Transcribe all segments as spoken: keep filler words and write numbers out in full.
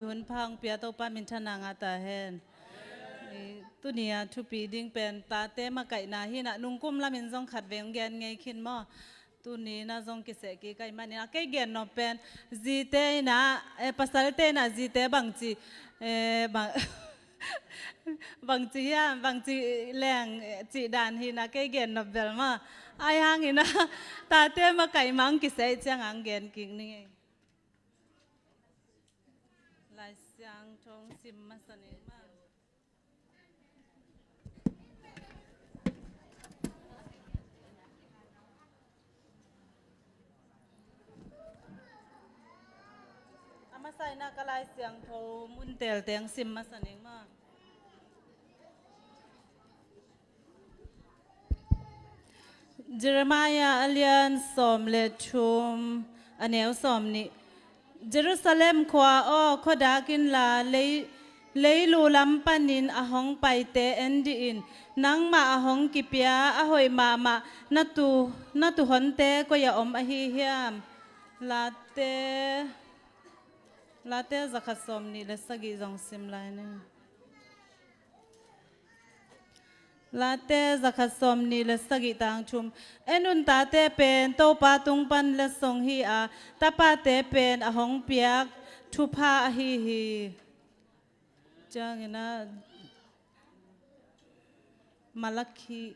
Hun pha hong pia Topa minthanna ngah ta hen. I, tuni a thupi ding pen tate makaihna hi-in ah, nungkum lamin zong khat vei hong gen ngei khin maw. Tuni-in ah zong kiseh kik ahih manin ah, kei gen nop pen zite in ah, eh, pasalte in ah zite bangci, eh, bang, bangci hiam, bangci leng, eh, cih dan hi-in ah kei gen nop bel maw. Ahih hangin ah tate makaih mah hong kiseh ciangin gen kik ning ei. Lai Siangtho sim masa ning maw. A masa in ah ka Lai Siangtho mun telteng sim masa ning maw. Jeremiah a lian sawm le thum, a neu sawm nih. Jerusalem khua aw, khuadak inla, lei, leilu lam panin a hong paite en dih in. Nangmah a hong kipia a hoih mahmah na tu, na tuuhonte koi-ah om ahi hiam? Late, Late zakhat sawm nih le sagih zong sim lai ning. Late zakhat sawm nih le sagih, tang thum. En un, tate pen Topa tung pan letsong hi a, tapate pen a hong piak thupha ahi hi. Ciangin ah Malakhi.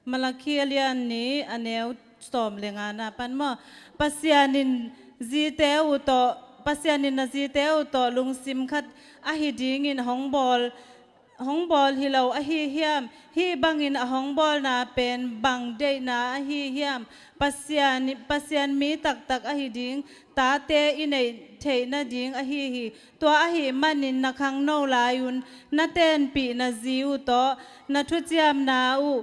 Malakhi a lian nih, a neu sawm le ngana pan maw. Pasian in zite uh tawh, Pasian in na zite uh tawh lungsim khat ahi dingin hong bawl, hong bawl hi lo ahi hiam? Hih bangin a hong bawlna pen bang deihna ahi hiam? Pasian, Pasian mi taktak ahi ding tate i neih theih nading ahi hi. Tua ahih manin na khangno lai-un na tenpih na zi uh tawh na thuciamna uh,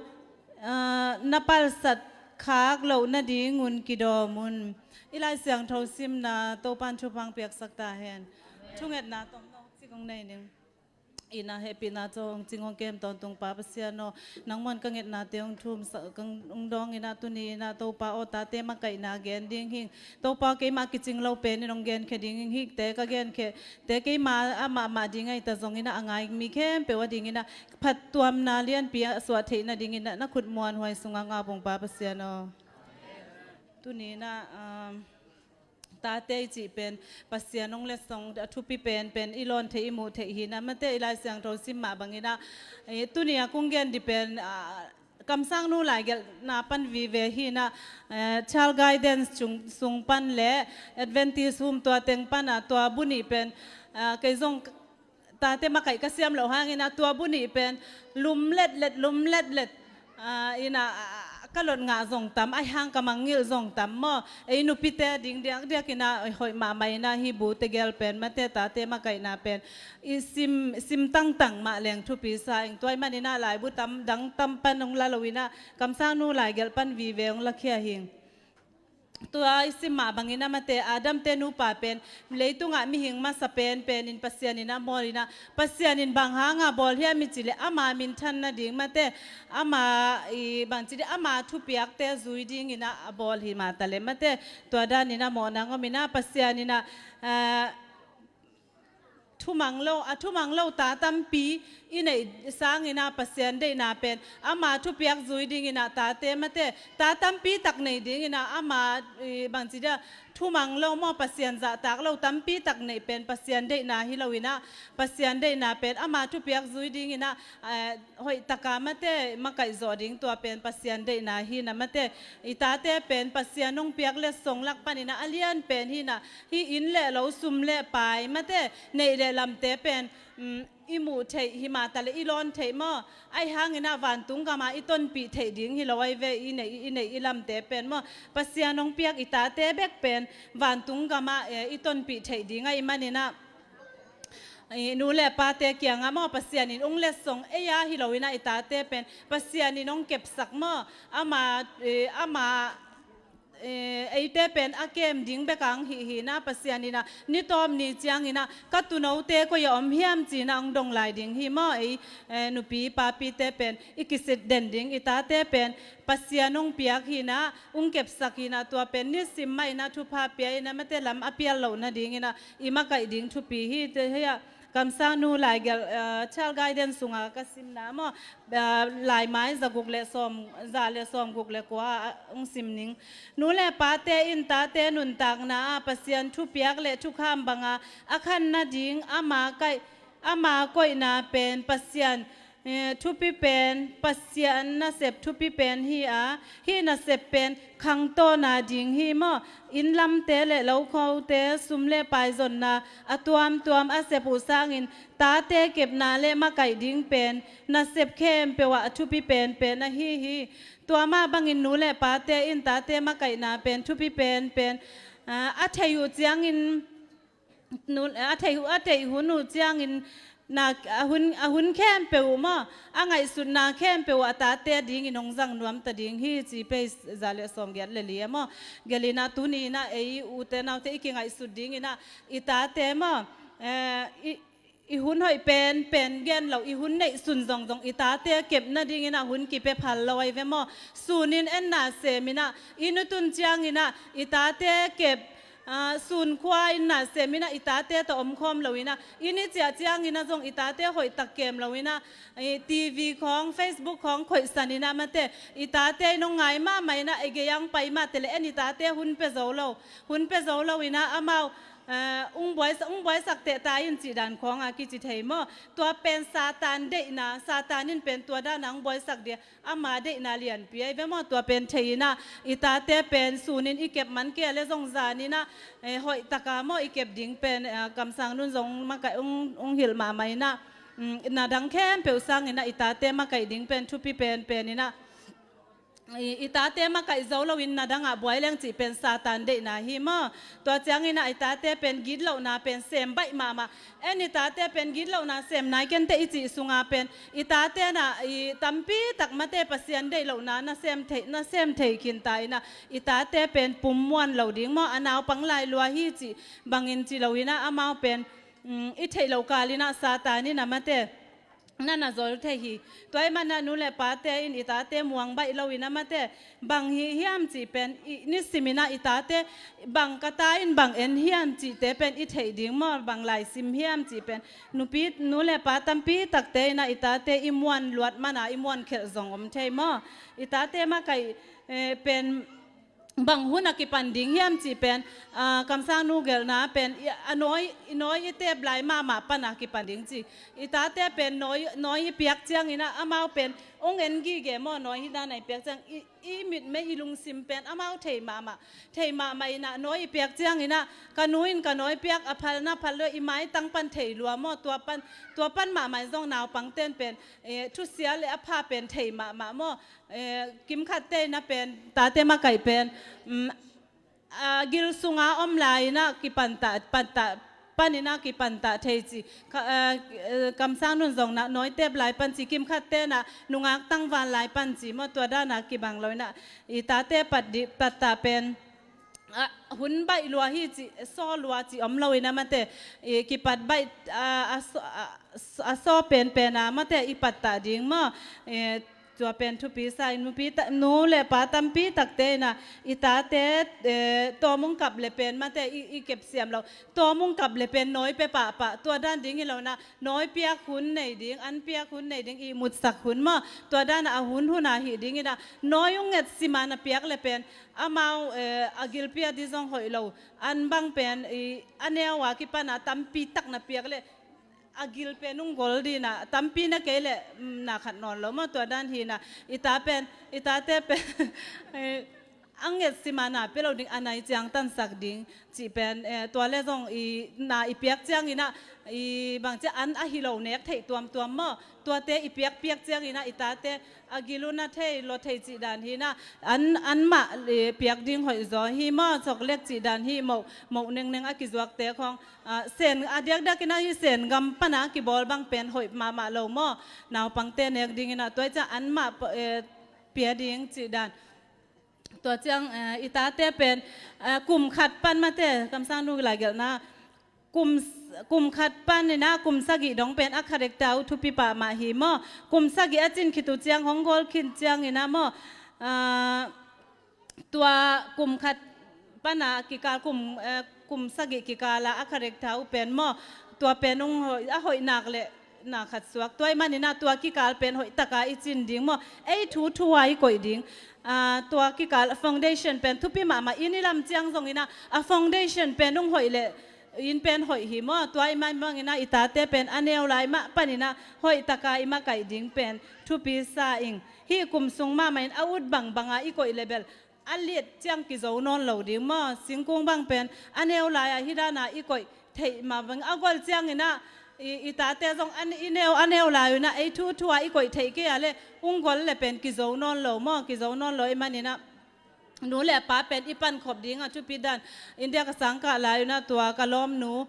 aa, na palsat khak loh nadingun kidawm un. I Lai Siangtho simna Topa'n thupha hong piaksak ta hen. Thungetna tawh nong cik hong nei ning. Ina hehpihna tawh hong cing hong kem tawntung Pa Pasian aw, nangma'n ka ngetnate hong thumsak, hong dawng in ah, tuni in ah Topa aw, tate makaihna gen ding hing. Topa, keimah kicing lo penin hong genkhia ding hing. Hihte ka genkhia te keimah a mahmah ding ahi ta zongin ah, a ngai mi khempeuh a dingin ah phattuamna lianpi a suah theih nadingin ah na khut muanhuai sungah ngap ung Pa Pasian aw. Tuni in ah, um, tate i cih pen Pasian hong letsong a thupi pen, pen i lawn theih, i muh theih hi-in ah, mate, i Lai Siangtho sim mah bangin ah, eh, tuni a kong gen ding pen, ah, kamsangnu laigelhna pan vive hi-in ah, eh, child guidance sung, sung pan le Adventist home tua teng pan ah, tua bu nih pen, ah, kei zong tate makaih ka siam loh hangin ah tua bu nih pen lum letlet, lum letlet, ah, in ah, ah, ka lot ngah zong tam, ahih hang ka mangngilh zong tam maw. Ei nupite ding diakdiak in ah hoih mahmah in ah hih bu tegel pen, mate, tate makaihna pen i sim, sim tangtang mah leng thupi sa ing. Tua ahih manin ah laibu tam, dang tam pan hong la lo in ah, kamsangnu laigelh pan vive hong lakhia hing. Tua i sim mah bangin ah, mate, Adam-te nupa pen leitungah mihing masa penpen in Pasian in ah bawl in ah, Pasian in bang hangah bawl hiam i cih leh ama minthan nading, mate, ama, i, bangci ding, ama thupiakte zui dingin ah a bawl hi mah ta leh, mate, tua danin ah mawhna hong om in ah, Pasian in ah, ah, thumang lo, a thumang lo ta tampi i neih sangin ah Pasian deihna pen ama thupiak zui dingin ah tate, mate, ta tampi tak nei dingin ah ama, i, bangci ding, thumang lo maw, Pasian zahtak lo tampi tak neih pen Pasian deihna hi lo in ah, Pasian deihna pen ama thupiak zui dingin ah, eh, hoih taka, mate, makaih zawh ding, tua pen Pasian deihna hi-in ah, mate, i tate pen Pasian hong piak letsong lak panin ah a lian pen hi-in ah, hih inn le lo, sum le pai, mate, neih le lamte pen, um, i muh theih hi mah ta leh i lawn theih maw. Ahih hangin ah vantung gamah i tonpih theih ding hi lo ahi ve, i neih, i neih i lamte pen maw. Pasian hong piak i tate bek pen vantung gamah, eh, i tonpih theih ding ahih manin ah, i nu le pate kiangah maw, Pasian in hong letsong ei a hi lo in ah, i tate pen Pasian in hong kepsak maw. Ama, eh, ama eh, eite pen a kem ding bek ang hi hi na, Pasian in ah ni tawp ni ciangin ah ka tuunote koi ah om hiam ci-in ah hong dong lai ding hi maw. Ei, eh, nupi papite pen i kisit den ding, i tate pen Pasian hong piak hi na, hong kepsak hi na, tua pen nisim mah in ah thupha pia in ah mate lam a pial loh nadingin ah i makaih ding thupi hi. Te hi ah Kamsang nu laigelh, eh, Child Guidance sunga ka simna maw, eh, laimai za guk le sawm, za le sawm guk le kua ah hong sim ning. Nu le pate in tate nuntakna ah Pasian thupiak le thukham banga a khan nading ama kaih, ama koihna pen Pasian, eh, thupi pen, Pasian nasep thupi pen hi a, hih nasep pen khangtawna ding hi maw. Inn lamte le lokhote sum le pai zonna a tuamtuam a sep uh sangin tate kepna le makaih ding pen nasep khempeuh ah a thupi penpen ahi hi. Tua mah bangin nu le pate in tate makaihna pen thupi penpen, ah, a theih uh ciangin, nu, a theih, a theih hun uh ciangin na, a hun, a hun khempeuh uh maw, a ngaihsutna khempeuh uh a tate dingin hong zang nuam ta ding hi ci, page za le sawm giat le li ah maw. Gelh in ah tuni in ah ei ute naute i kingaihsut dingin ah i tate maw, eh, i, i hun hoih penpen gen lo, i hun neih sun zongzong i tate kep nadingin ah hun kipia phal lo ahi ve maw. Sunin enna semin ah i nu tun ciangin ah i tate kep, ah, sun khua in na semin ah i tate tawh omkhawm lo in ah, i ni ciah ciangin ah zong i tate hoihtak kem lo in ah, i TV khawng, Facebook khawng khoihsan in ah mate, i tate in hong ngai mahmah in ah, ei gei ang pai mah teh le en i tate hun pia zo lo, hun pia zo lo in ah amau, ah, hong buaisak, hong buaisak teh ta in cih dan khawng a kici thei maw. Tua pen Satan deihna, Satan in pen tua dan a hong buaisak dia ama deihna lianpi ahi ve maw. Tua pen thei in ah i tate pen sunin i kep man kei le zong zanin ah, eh, hoihtak a maw i kep ding pen, eh, Kamsang nun zong makaih hong, hong hilh mahmah in ah, mm, na dang khempeuh sangin ah i tate makaih ding pen thupi penpen in ah, i, i tate makaih zo loin na dang ah buai leng cih pen Satan deihna hi maw. Tua ciangin ah i tate pen gitlohna pen sem baih mahmah. En i tate pen gitlohna sem nai kei inteh i cih sunga pen i tate in ah i tampi tak mate Pasian deihlohna na sem thei, na sem thei khin ta in ah i tate pen pum muan lo ding maw, a naupang lai lua hi cih bangin ci lo in ah amau pen, mm, i theih loh kal in ah Satan in ah mate na na zol thei hi. Tua ahih manin ah nu le pate in i tate muang baih lo in ah mate bang hi hiam cih pen i, nisim in ah i tate bang ka ta in bang en hiam cihte pen i theih ding maw, bang lai sim hiam cih pen nupi, nu le pa tampi takte in ah i tate i muan luat man a i muan khelh zong om thei maw. I tate makaih, eh, pen bang hun a kipan ding hiam cih pen, ah, Kamsang nu gelhna pen i, a nawi, i nawi i tep lai mahmah pan a kipan ding ci. I tate pen nawi, nawi i piak ciangin ah amau pen hong en gige maw, nawi hih dan a i piak ciang i, i mitmei i lungsim pen amau thei mahmah, thei mahmah in ah nawi i piak ciangin ah ka nu in ka nawi piak a phalna phal lo i maitang pan thei lua maw, tua pan, tua pan mahmah in zong naupangte'n pen, eh, thusia le a pha pen thei mahmah maw. Eh, kimkhatte in ah pen tate makaih pen, mm, a gil sunga om lai in ah kipantah, pantah, pan in ah kipantah thei ci. Ka, eh, eh, Kamsang nun zong na nawi tep lai pan ci, kimkhatte in ah nungak tangval lai pan ci maw. Tua dan a kibang lo in ah i tate pat di, pattah pen, ah, hun baih lua hi ci, saw lua ci om lo in ah mate, i kipat baih, ah, a saw, ah, a saw penpen a mate i pattah ding maw. Eh, tua pen thupi sa in, nupi ta, nu le pa tampi takte in ah i tate, eh, tawm hong kap le pen mate i, i kepsiam lo, tawm hong kap le pen nawi pia pahpah, tua dan ding hi lo in ah nawi piak hun nei ding, an piak hun nei ding, ihmutsak hun maw. Tua dan a hun hun a hih ding in ah nawi hong nget sim a na piak le pen amau, eh, a gilpi a di zong hoih lo, an bang pen i, a neu a kipan a tampi tak na piak le a gil pen hong gol ding in ah, tampi na kei le, mm, na khat nawn lo maw. Tua dan hi in ah i ta pen, i tate pen, eh, a nget sim a na pia lo ding, a nai ciang tansak ding cih pen, eh, tua le zong i na i piak ciangin ah i bang ci an a hi lo nek theih tuamtuam maw. Tuate i piak piak ciangin ah i tate a gil uh na thei lo thei cih dan hi in ah, an, anmah, eh, piak ding hoih zaw hi maw, chocolate cih dan hi, moh, moh nengneng a kizuakte khawng, ah, sen, a diakdiak in ah hih sen gam pan a kibawl bang pen hoih mahmah lo maw. Naupangte nek ding in ah tua ciang anmah, eh, pia ding cih dan. Tua ciang, eh, i tate pen, eh, kum khat pan mate, kamsang nu lai gelhna, kum, kum khat pan ina, kum sagih dong pen a character uh thupi pahmah hi maw. Kum sagih a cin khit uh ciang, hong gol khin ciang ina maw. Ah, tua kum khat pana kikal kum, eh, kum sagih kikala a character uh pen maw. Tua pen hong hoih, a hoih nak le na khat suak. Tua i manina tua kikal pen hoih taka i cin ding maw. Ei thu thua i koih ding. Ah, tua kikal foundation pen thupi mahmah in i lam ciang zongina a foundation pen hong hoih le in pen hoih hi maw. Tua i man bangina i tate pen a neu lai mah panina hoih taka i makaih ding pen thupi sa ing. Hih kum sung mahmah in a ut bangbanga i koih le bel a liat ciang kizo nawn lo ding maw. Singkung bang pen a neu lai-ah hih dana i koih theih mah bang a gol ciangina i, i tate zong an, i neu, a neu lai-una ei thu thua i koih theih kei a le ung gol le pen kizo nawn lo maw. Kizo nawn lo i manina nu le pa pen i pankhop dinga thupi dan. India ka sangkah lai-una tua ka lawmnu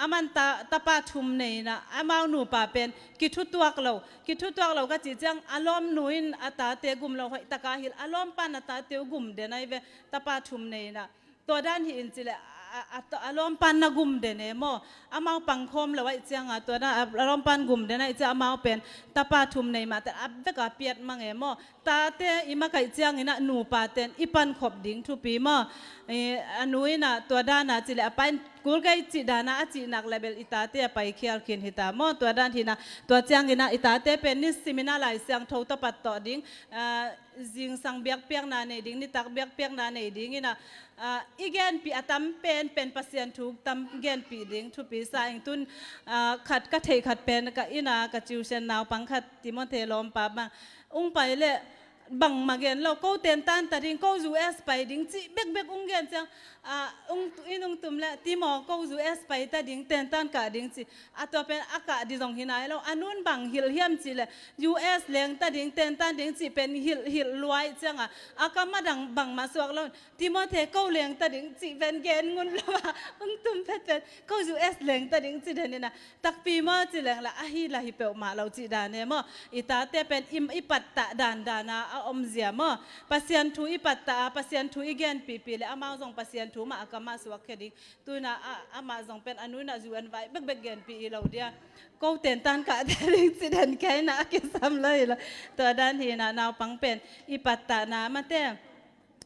a man ta, tapa thum neina amau nupa pen kithutuak lo. Kithutuak lo ka cih ciang a lawmnu in a tate gum lo hoih taka hilh, a lawmpan a tate uh gum den ahi ve. Tapa thum neina tua dan hi in cile a, a, a, a lawmpan na gum den e maw. Amau pangkhawm lo aih cianga tua dan a, a lawmpan gum den aih ciang amau pen tapa thum nei mahte a veka piat mang e maw. Tate i makaih ciangina nupa ten i pankhop ding thupi maw. Eh, a nu ina tua dana cile a pa in kul kei cih dana a cih nak le bel i tate a paikhial khin hita maw. Tua dan hina tua ciangina i tate pen nisimina Lai Siangtho tawh pat tawh ding, ah, zingsang biakpiakna nei ding, nitak biakpiakna nei dingina, ah, i genpih a tam penpen Pasian thu tam genpih ding thupi sa ing. Tun, ah, khat ka theih khat pen ka ina ka tuition naupang khat Timothy lawmpa bang ung pai le bangmah gen lo, ko tentan ta ding, ko U S pai ding cih bekbek ung gen ciang, ah, ung, in ung tum le Timo ko U S pai ta ding, tentan kah ding cih. A tua pen a kah di zong hi nai lo. A nun bang hilh hiam cih le U S leng ta ding, tentan ding cih pen hilh, hilh luai cianga a kam a dang bangmah suak lo. Timothy ko leng ta ding cih pen gen ngun lo a ung tum phetphet ko U S leng ta ding cih denina takpi maw ci leng la ahi la hi peuhmah lo cih dan e maw. I tate pen i, i pattah dandana a omzia maw. Pasian thu i pattah a, Pasian thu i genpihpih le amau zong Pasian thu mah a kamah suak khe ding. Tuina a, amah zong pen a nuina U N vai bekbek genpih i lo dia. Ko tentan kah ta ding ci den kei na a kisam lo hi lo. Tua dan hina naupang pen i pattahna mate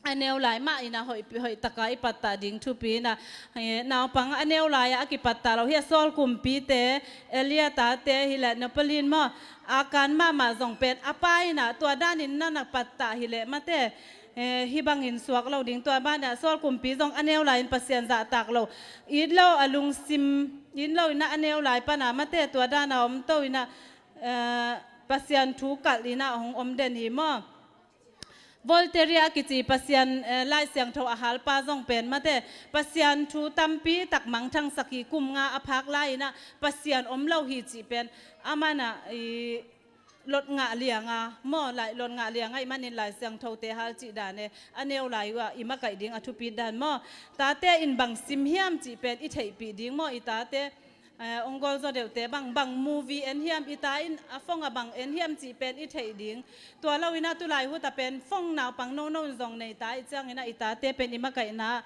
a neu lai mah ina hoih, hoih taka i pattah ding thupi ina, eh, naupang a neu lai-ah a kipattah lo hi a sawl kumpite, Elia tate hi le Naupalin maw, a kan mahmah zong pen a pa ina tua danin na na pattah hi le mate, eh, hi bangin suak lo ding. Tua banah sawl kumpi zong a neu lai-in Pasian zahtak lo, it lo a lungsim, it lo ina a neu lai pana mate tua dana om to ina, eh, Pasian thu kalh ina hong om den hi maw. Voltaire a kici Pasian, eh, Lai Siangtho a halpa zong pen mate Pasian thu tampi tak mangthangsak hi. Kum nga a phak lai-inah Pasian om lo hi cih pen a manah i lot ngah lianga maw, lai lot ngah lianga i manin Lai Siangthote hal cih dan e. A neu lai uh ah i makaih ding a thupit dan maw. Tate in bang sim hiam cih pen i theihpih ding maw, i tate. Eh, ong gol zaw deuhte bang, bang movie en hiam, i ta in a phone ah bang en hiam cih pen i theih ding. Tua lo inah tulai huta pen phone naupang nono in zong nei ta i ciang inah i tate pen i makaihna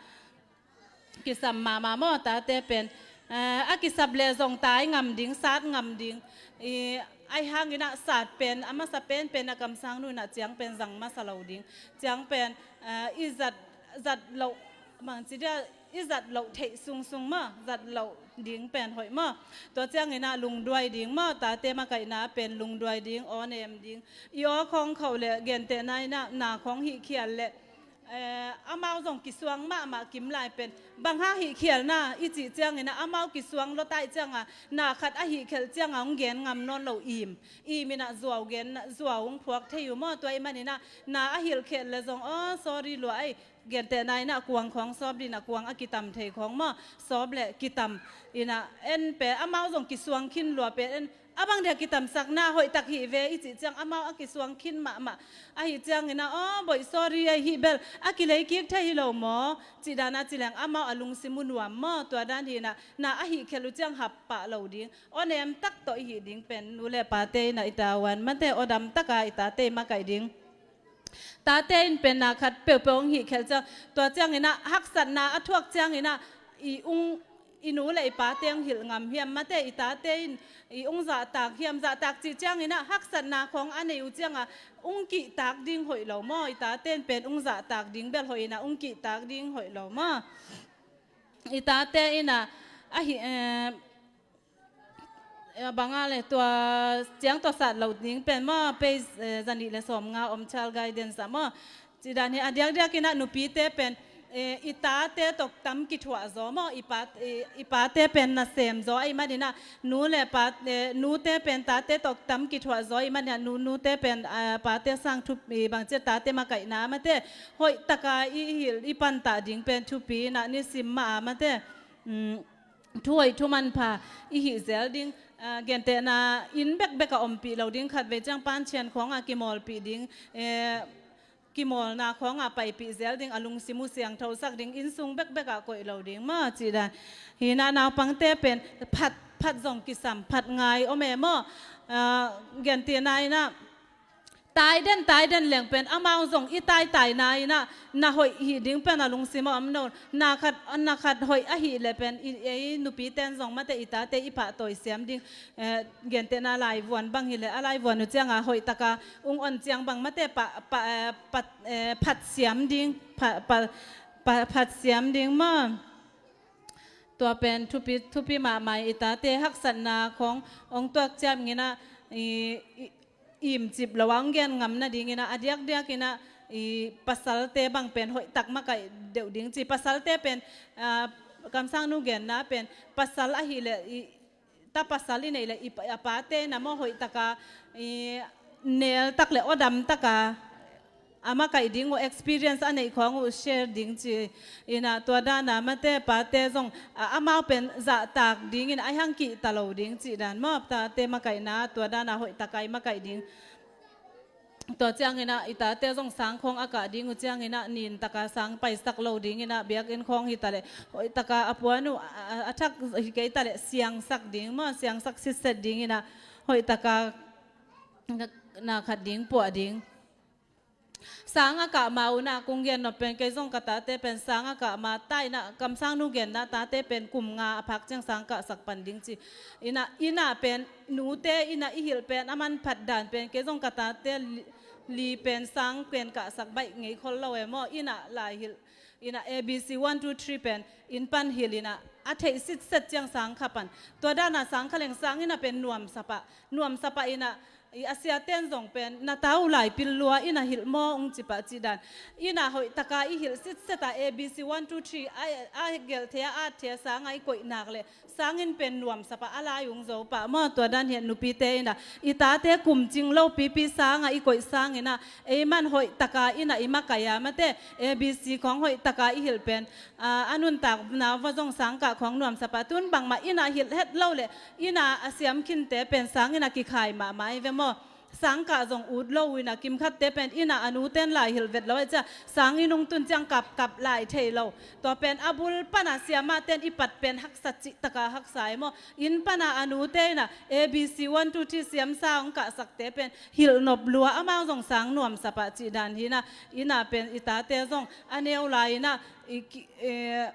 kisam mahmah maw, tate pen. Eh, a kisap leh zong tai ngam ding, sat ngam ding. I, ahi hang inah sat pen a masa pen pen a kamsang nu inah ciang pen zang masa lo ding. Ciang pen, eh, i zat, zat loh bang ci dia, i zat loh theih sungsung maw, zat loh ding pen hoih maw. Tua ciang inah lungduai ding maw, tate makaihna pen lungduai ding, aw nem ding. I aw khawng khauh le gentehna inah na khawng hih khial le, eh, amau zong kisuang mahmah kim lai pen bang hang hih khial na i cih ciang inah amau kisuang lua ta i cianga na khat a hih khial cianga hong gen ngam nawn lo im. Im inah zuau gen, zuau hong phuak thei uh maw. Tua i man inah na a hilh khial le zong, aw sorry lua ai. Gentehna inah kuang khawng sawp dinah kuang a kitam thei khawng maw, sawp le kitam inah en pen amau zong kisuang khin lua pen en a bang dia kitamsakna hoih tak hih ve i cih ciang amau a kisuang khin mahmah. Ahi ciang inah aw boih sorry ai, hih bel a kilei kik thei hi lo maw cih dana ci leng amau a lungsim uh nuam maw. Tua dan hi inah na a hih khial uh ciang hap pah lo ding, aw nem tak tawh i hih ding pen nu le pate inah i tavuan mate aw dam taka i tate i makaih ding. Tate in pen na khat peuhpeuh hong hih khial ciang, tua ciangin ah haksatna a thuak ciangin ah i ung, i nu le i pate hong hilh ngam hiam? Mate, i tate in i ung zahtak hiam? Zahtak cih ciangin ah haksatna khawng a nei uh ciangah ung kihtak ding hoih lo maw? I tate in pen ung zahtak ding bel hoih in ah ung kihtak ding hoih lo maw? I tate in ah ahi, eh, eh, banga le tua ciang tua sat lo ding pen maw, page, eh, zanih le sawmnga om child guidance ah maw. Ci dan hi a diakdiak in ah nupite pen, eh, i tate tawh tam kithuah zaw maw, i pa, eh, i pate pen nasem zaw ahih manin ah nu le pa, eh, nute pen tate tawh tam kithuah zaw ahih manin ah nu, nute pen, ah, pate sang thupi, bangci a tate makaihna mate hoih taka i hilh i pantah ding pen thupi in ah nisim mah a mate, mm, thu hoih thu manpha i hih zel ding, ah, gentehna inn bekbek ah ompih lo ding, khatvei ciang pancian khawngah kimawlpih ding, eh, kimawlna khawngah paipih zel ding, a lungsim uh siangthosak ding, innsung bekbek ah koih lo ding maw, cih dan. Hi in ah naupangte pen phat, phat zong kisam, phat ngai om e maw. Ah, gentehna in ah tai den, tai den leng pen amau zong i taitai na in ah na hoih hih ding pen a lungsim ah om nawn. Na khat, na khat hoih ahih leh pen i, ei nupite in zong mate i tate i pahtawi siam ding, eh, gentehna laivuan bang hi leh a laivuan uh ciangah hoih taka ung on ciang bang mate pa, pa, eh, pat, eh, phat siam ding, pa, pa, pa, phat siam ding maw. Tua pen thupi, thupi mahmah, i tate haksatna khawng hong tuak ciangin ah i, i, imcip lo a hong gen ngam nadingin ah a diakdiak in ah i pasalte bang pen hoih tak makaih deuh ding ci. Pasalte pen, ah, kamsangnu genna pen pasal ahih leh i ta pasal i neih leh i pa, a pate in ah maw hoih taka i neel tak le awdam taka a makaih ding uh, experience a neih khawng uh share ding ci in ah tua dan a mate pate zong, ah, amau pen zahtak dingin a hang kihta lo ding cih dan maw, tate makaihna tua dan a hoih taka i makaih ding. Tua ciangin ah i tate zong sang khawng a kah ding uh ciangin ah nin taka sang paisak lo dingin ah biakinn khawng hi ta leh hoih taka a puan uh, a, a, a thak hi kei ta leh siangsak ding maw, siangsak sitset dingin ah hoih taka na, na khat ding puah ding. Sang a kah ma un ah kong gen nop pen kei zong ka tate pen sang a kah ma ta in ah kamsangnu genna tate pen kum nga a phak ciang sang kahsak pan ding ci. In ah, in ah pen nute in ah i hilh pen a manphat dan pen kei zong ka tate li, li pen sang pen kahsak baih ngei khol lo e maw. In ah lai hilh, in ah A B C one two three pen inn pan hilh in ah a theih sitset ciang sang kha pan. Tua dan a sang kha leng sang in ah pen nuamsa pah, nuamsa pah in ah i a siaten zong pen na ta uh lai pil lua in ah hilh maw hong ci pah cih dan. In ah hoih taka i hilh sitset a A B C one two three a, a gelh thei a at thei a sang a i koih nak leh sang in pen nuamsa pah a lai ung zo pah maw. Tua dan hi a nupite in ah i tate kum cing lo pipi sang a i koih sang in ah ei man hoih taka in ah i makaih a mate A B C khawng hoih taka i hilh pen, ah, a nuntak nau va zong sang kah khawng nuamsa pah. Tun bangmah in ah hilh het lo leh in ah a siam khinte pen sang in ah kikhai mahmah i ve maw. Sang kah zong ut lo uh in ah kimkhatte pen in ah a nuten lai hilh vet lo e cia sang i nung tun ciang kapkap lai thei lo. Tua pen a bul pan a siamahten i pat pen haksa cih taka haksa e maw. Inn pan a a nute in ah A B C one two three siamsa hong kahsakte pen hilh nop lua, amau zong sang nuamsa pah cih dan hi in ah, in ah pen i tate zong a neu lai in ah i ki, eh,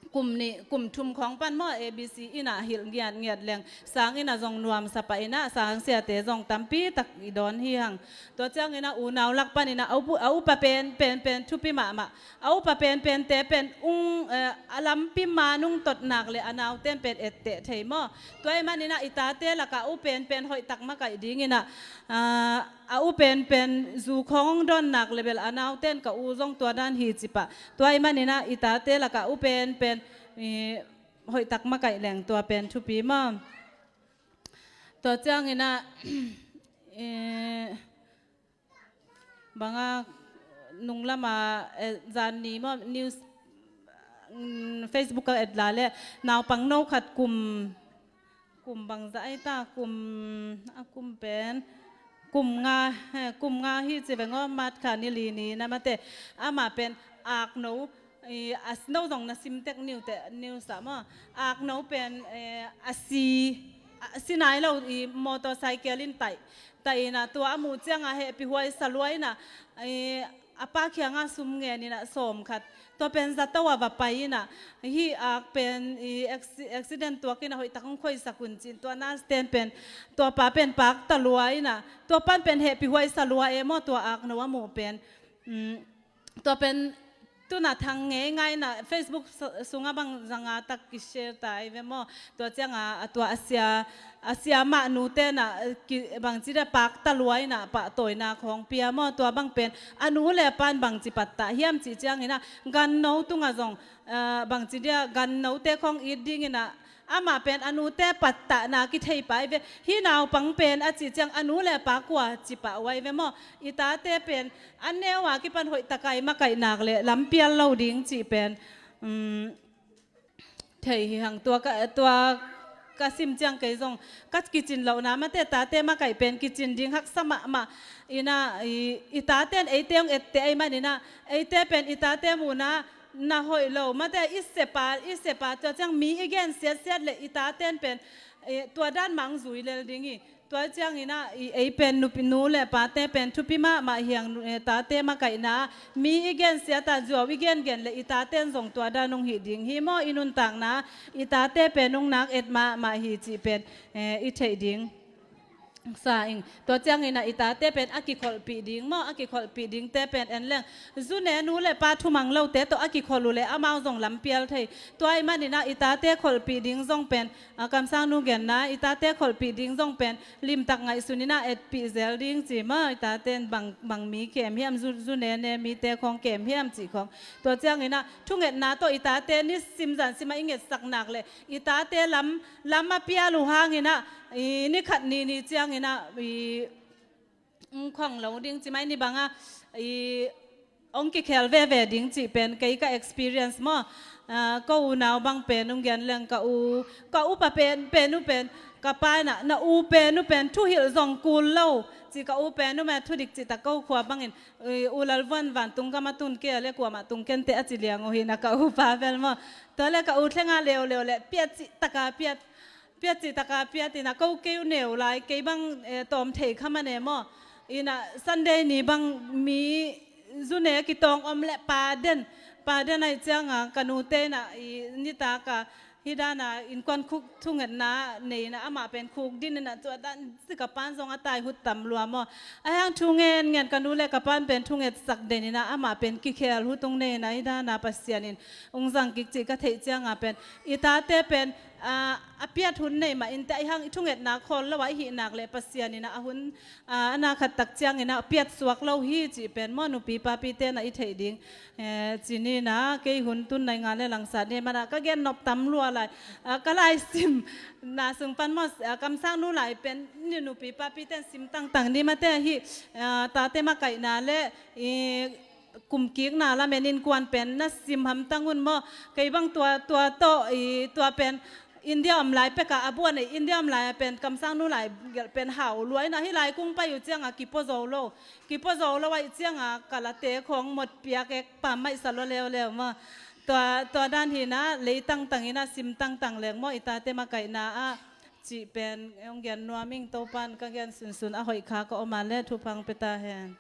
kum nih kum thum khawng pan maw A B C in ah hilh ngiatngiat leng sang in ah zong nuamsa pah in ah sang siate zong tampi tak i dawn hi hang. Tua ciangin ah unau lak panin ah a upa, a upa pen, pen, pen thupi mahmah. A upa penpente pen ung, eh, a lampi man ung tot nak leh a nauten pen etteh thei maw. Tua ahih manin ah i tate lakah u penpen hoih tak makaih dingin ah, ah, a u penpen zu khawng hong dawn nak leh bel a nauten ka u zong tua dan hi ci pah. Tua ahih manin ah i tate lakah u penpen, eh, hoih tak makaih leng tua pen thupi maw. Tua ciangin ah, eh, banga nung lama, eh, zan ni maw news, mm, Facebook a et la leh naupang no khat kum, kum bangzah ai ta, kum, a kum pen kum nga, eh, kum nga hi ci veng aw, March kha ni li ni na mate. Amah pen akno, i, a no zong na sim tek ni uh teh, news ah maw. Akno pen, eh, a si, a, si nai lo i motorcycle in taih, taih in ah tua a muh ciang ah hehpihhuai sa lua in ah, i, a pa kiang ah sum ngen in ah sawm khat. Tua pen zato ah va pai in ah, hih ak pen i acci-, accident tuak in ah hoih tak hong khoisak un ci-in tua nurse ten pen, tua pa pen pakta lua in ah, tua pan pen hehpihhuai sa lua e maw, tua ak no a muh pen. Mm, tua pen tu-in ah thang ngeingai in ah Facebook su-, sungah bang zanga tak kishare ta hi ve maw. Tua ciang ah, a tua a sia, a sia mah nu ten ah, ki, bangci dia pakta lua in ah pahtawina khawng pia maw. Tua bang pen a nu le a pan bangci pattah hiam cih ciang in ah, ganno tungah zong, ah, bangci dia gannote khawng it ding in ah, amah pen a nute pattahna kithei pah hi ve. Hih naupang pen a cih ciang a nu le a pa kua ci pah uh ahi ve maw. I tate pen a neu a kipan hoih tak a i makaih nak leh lampial lo ding cih pen, um, thei hi hang. Tua ka, tua ka sim ciang kei zong ka kicin lohna mate, tate makaih pen kicin ding haksa mahmah in ah, i, i tate in eite hong etteh ahih man in ah, eite pen i tate muhna na hoih lo mate, i sep a, i sep a, tua ciang mi i gen siatsiat leh i tate in pen, eh, tua dan mah hong zui lel ding hi. Tua ciang in ah, i, ei pen nupi, nu le pate pen thupi mahmah hi hang, eh, tate makaihna, mi i gen siat a zuau i gengen leh i tate in zong tua dan hong hih ding hi maw. I nuntakna i tate pen hong nak et mahmah hi cih pen, eh, i theih ding sa ing. Tua ciang in ah i tate pen a kikholhpih ding maw, a kikholhpih dingte pen en leng, zu ne nu le pa thumang lote tawh a kikholh uh leh amau zong lampial thei. Tua ahih man in ah i tate kholhpih ding zong pen, a, Kamsang nu genna, i tate kholhpih ding zong pen limtak ngaihsun in ah etpih zel ding ci maw. I tate in bang, bang mi kem hiam, zu, zu ne ne mite khawng kem hiam cih khawng. Tua ciang in ah thungetna tawh i tate nisim zan sim a i ngetsak nak leh i tate lam, lam a pial uh hang in ah, i, ni khat ni, ni ciang in ah, i, hong khong lo ding ci mai ni bang a, i, hong kikhel veve ding cih pen kei ka experience maw. Ah, ka unau bang pen hong gen leng ka u, ka upa pen, pen uh pen, ka pa in ah, na u pen uh pen thuhilh zong kul lo ci, ka u pen uh mah thudik cih tak ko khua bangin, i, u Lalvuan vantung gam a tun kei a leh kuamah tung kenteh a ci liang uh hi in ah ka upa bel maw. Tua leh ka u thleng a leuleu leh piat cih tak a piat, piat cih tak a piat in ah ko kei uh neu lai, kei bang, eh, tawm thei kha mah ne maw. In ah Sunday ni bang mi zu ne kitawng om leh pa den, pa den ahih ciang ah ka nute in ah, i, nitak a hih dan a innkuan khuk thungetna nei in ah amah pen khuk din in ah tua dan ci, ka pa in zong a taihut tam lua maw. Ahih hang thu ngen ngen ka nu le ka pa in pen thungetsak den in ah amah pen kikhel hut hong nei in ah hih dan a Pasian in hong zang kik cih ka theih ciang ah pen i tate pen, ah, a piat hun nei mah inteh, ahih hang i thungetna khawl lo a i hih nak leh Pasian in ah a hun, ah, a na khat tak ciang in ah piat suak lo hi cih pen maw, nupi papite in ah i theih ding. Eh, ci ni in ah, kei hun tun nai nga le langsat ni man ah ka gen nop tam lua lai. Ah, ka laisimna sung pan maw, ah, Kamsang nu lai pen ni nupi papite in sim tangtang ni mate, hih, ah, tate makaihna leh, i, kumkikna lamen innkuan pen na sim hamtang un maw. Kei bang tua, tua tawh, i, tua pen India om lai pek a, a buan ei India om lai a pen Kamsang nu lai gelh pen hau lua in ah, hih lai kong pai uh ciang ah kipua zo lo, kipua zo lo ahih ciang ah ka late khawng mot piak ek pam maih sa lua leuleu maw. Tua, tua dan hi in ah lei tangtang in ah sim tangtang leng maw, i tate makaihna ah cih pen hong gen nuam ing. Topa in ka gen sunsun a hoih kha ka om a leh thupha hong pia ta hen.